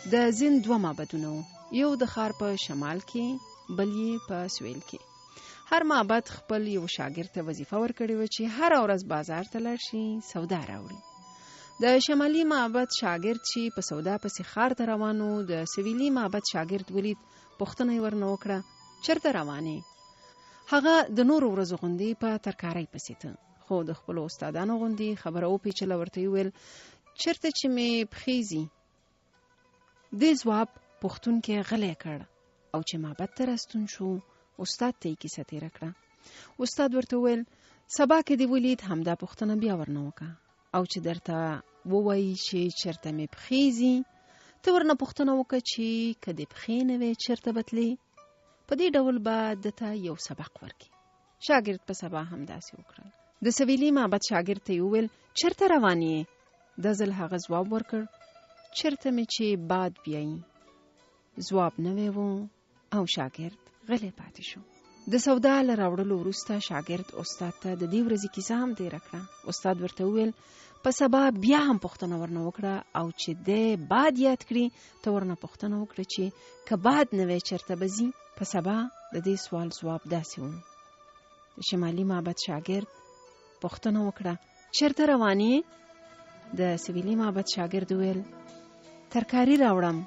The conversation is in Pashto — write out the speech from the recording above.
د زین دوه معبدونه وو، یو د ښار په شمال کې، بل یې په سویل کې. هر معبد خپل یو شاګرد ته وظیفه ورکړې وه چې هره ورځ بازار ته لاړ شي، سودا راوړي. د شمالي معبد شاګرد چې په سودا پسې ښار ته روان و، د سویلي معبد شاګرد ولید، پوښتنه یې ورنه وکړه، چېرته روان یې؟ هغه د نورو ورځو غوندې په ترکارۍ پسې ته، خو د خپلو استادانو غوندې خبره وپیچله، ورته یې وویل، چېرته چې مې پښې ځي. دې ځواب پوښتونکی غلی کړ او چې معبد ته راستون شو، استاد ته یې کیسه تېره کړه. استاد ورته وویل، سبا که دې ولید همدا پوښتنه بیا ورنه وکړه او چې درته ووایي چې چېرته مې پښې ځي، ته ورنه پوښتنه وکړه چې که دې پښې نه وې چېرته به تلې. په دې ډول به ده ته یو سبق ورکړي. شاګرد په سبا همداسې وکړل. د سویلي معبد شاګرد ته یې وویل، چېرته روان یې؟ دا ځل هغه ځواب ورکړ، چېرته مې چې باد بیایي. ځواب نوی و او شاګرد غلی پاتې شو. د سودا له راوړلو وروسته شاګرد استاد ته د دې ورځې کیسه هم تېره کړه. استاد ورته وویل، په سبا بیا هم پوښتنه ورنه وکړه او چې دی باد یاد کړي ته ورنه پوښتنه وکړه چې که باد نه وی چېرته به ځي. په سبا د دې سوال ځواب داسې و. د شمالي معبد شاګرد پوښتنه وکړه، چېرته روان یې؟ د سویلي معبد شاګرد وویل، ترکاري راوړم.